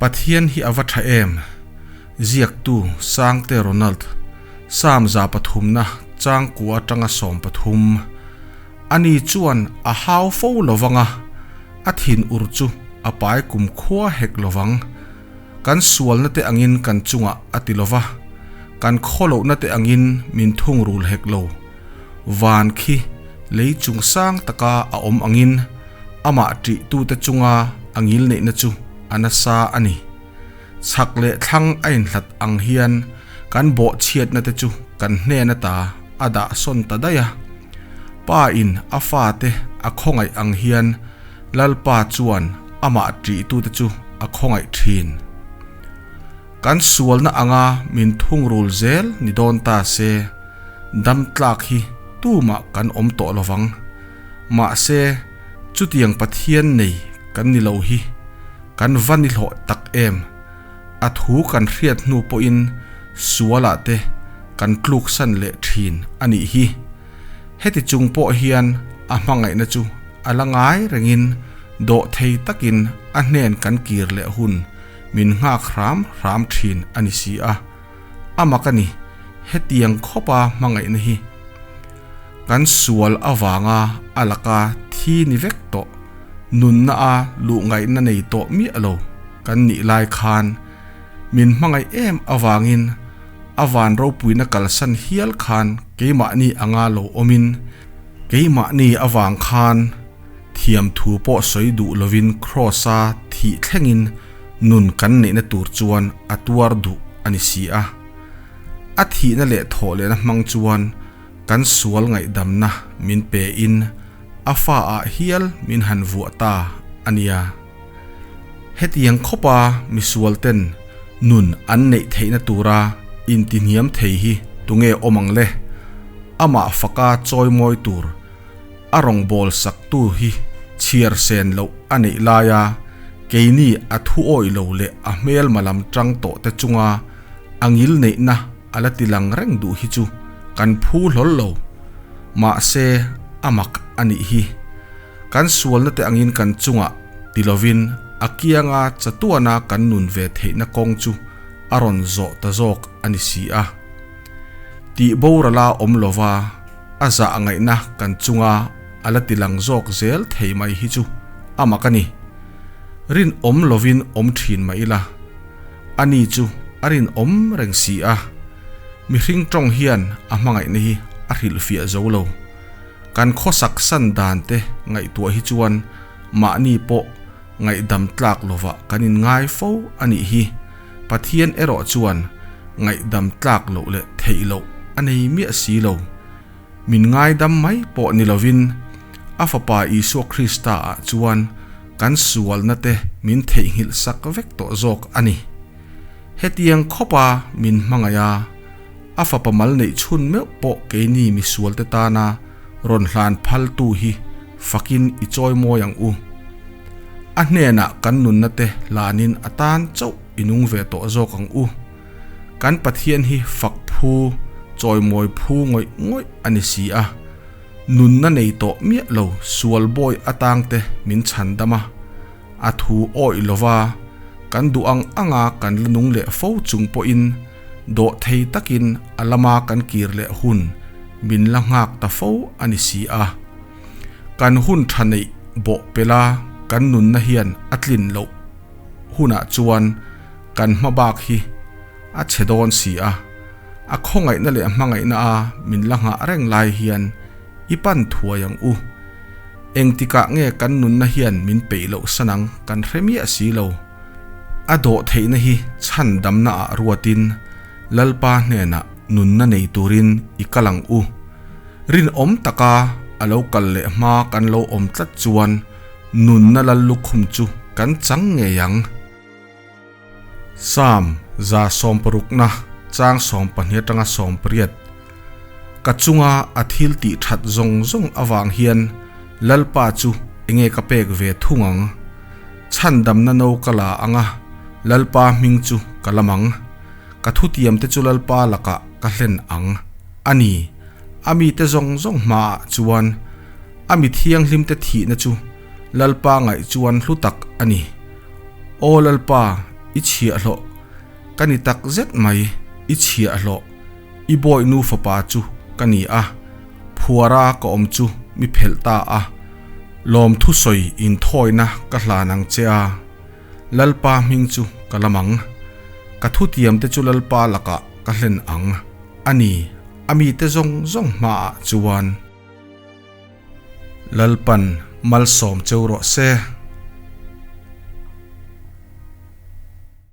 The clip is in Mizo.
Pathian hi a va tha em? Ziaktu Sangte Ronald, Psalm 103 na changkua atanga 13. Ani chuan a hau fo lovang a, a thin ur chu a pai kumkhua hek lovang. Kan sualna te angin kan chungah a ti lova, kan khawlohna te angin min thungrul hek lo. Van khi lei chung sang taka a awm angin amah ṭihtute chunga a ngilneihna chu a nasa a ni. Chhak leh thlang a inhlat ang hian kan bawhchhiatna te chu kan hnen ata a dah sawn ta daih a. Pa in a fate a khawngaih ang hian Lalpa chuan amah ṭihtute chu a khawngaih ṭhin. Kan sualna anga min thungrul zel ni dawn ta se, dam tlak hi tumah kan awm tawh lovang. Mahse, chutiang Pathian nei kan ni lo hi kan va ni hlawh tak em? A thu kan hriat hnu pawhin sualah te kan tluksan leh thin a nih hi. Heti chung pawh hian a hmangaihna chu a la ngai rengin dawhthei takin a hnen kan kir leh hun min nghak hram hram thin a ni si a. A mak a ni, hetiang khawpa hmangaihna hi kan sual avanga a laka thi ni vek tawh, nunna a luh ngaihna nei tawh miah lo kan nih lai khan min hmangaih em avangin a van ropuina kalsan hial khan keimahni anga lo awmin keimahni avang khan thiamthu pawh sawi duh lovin Kraws-a thih thlengin nun kan neihna tur chuan a tuar duh a ni si a. A thihna leh thawh lehna hmang chuan kan sual ngaihdamna min pe in a fa ah hial min han vuah ta a nia. Hetiang khawpa misual ten nun an neih theihna tura intihniam thei hi tunge awm ang le? Amah faka chawimawi tur a rawngbâwl saktu hi chhiar sen loh a neih laia keini a thu awih lo leh a hmelma lam ṭang tawh te chunga a ngil neihna a la ti lang reng duh hi chu kan phu hlawl lo. Mahse, a mak a nih hi. Kan sualna te angin kan chungah ti lovin a kianga chatuana kan nun ve theihna kawng chu a rawn zawh ta zawk a ni si a. Tih borala awm lova a zah ngaihna kan chunga a la ti lang zawk zel thei mai hi chu a mak a ni. Rinawm lovin awm thin mah ila, ani chu a rinawm reng si a. Mihring tawng hian a hmangaihna hi a hrilhfiah zo lo. Kan khawsak san dan te ngaihtuah hi chuan mahni pawh ngaihdam tlak lovah kan inngai fo a nih hi. Pathian erawh chuan ngaihdam tlak loh leh theih loh a nei miah si lo. Min ngaidam mai pawh ni lovin a Fapa Isua Krista ah chuan kan sualna te min theihnghilh sak vek tawh zawk a ni. Hetiang khawpa min hmangaih a, a Fapa mal neih chhun meuh pawh keini misualte tana rawn hlan phaltu hi fakin i chawi mawi ang u. A hnenah kan nunna te hlanin a tan chauh i nung ve tawh zawk ang u. Kan Pathian hi fak phu, chawimawi phu ngawih ngawih a ni si a. Nunna nei tawh miah lo sual bawi atangte min chhan dam a, a thu awih lova kan duh ang anga kan la nung leh fo chung pawhin dawh thei takin a lama kan kir leh hun min la nghak ta fo a ni si a. Kan hun tha neih bawh pela kan nunna hian a tlin loh hunah chuan kan hma bak hi a chhe dawn si a, a khawngaihna leh hmangaihna a min la nghah reng lai hian i pan thuai ang u. Engtikah nge kan nunna hian min peih loh san ang kan hre miah si lo. A dawh theihna hi chhan damna ah ruatin Lalpa hnenah nunna nei turin i kal ang u. Rinawm taka a lo kal leh hma kan lo awm tlat chuan nunna lal lukhum chu kan chang ngei ang. Psalm 160na chang 12 atanga 18 Ka chunga a thil tih that zawng zawng avang hian Lalpa chu enge ka pek ve thung ang? Chhandamna no ka la ang a, Lalpa hming chu ka lam ang. Ka thutiamte chu Lalpa lakah ka hlen ang a ni. A mite zawng zawng hmaah chuan a mi thianghlimte thihna chu Lalpa ngaih chuan hlu tak a ni. Aw Lalpa, I chhiahhlawh ka ni tak zet mai, i chhiahhlawh, i bawi nu fapa chu ka ni a, phuara ka awm chu mi phelh ta a, lawmthu sawi inthawina ka hlan ang che a, Lalpa hming chu ka lam ang, ka thutiam te chu Lalpa lakah ka hlen ang a ni, a mite zawng zawng hmaah chuan. Lalpan malsawm cheu rawh se.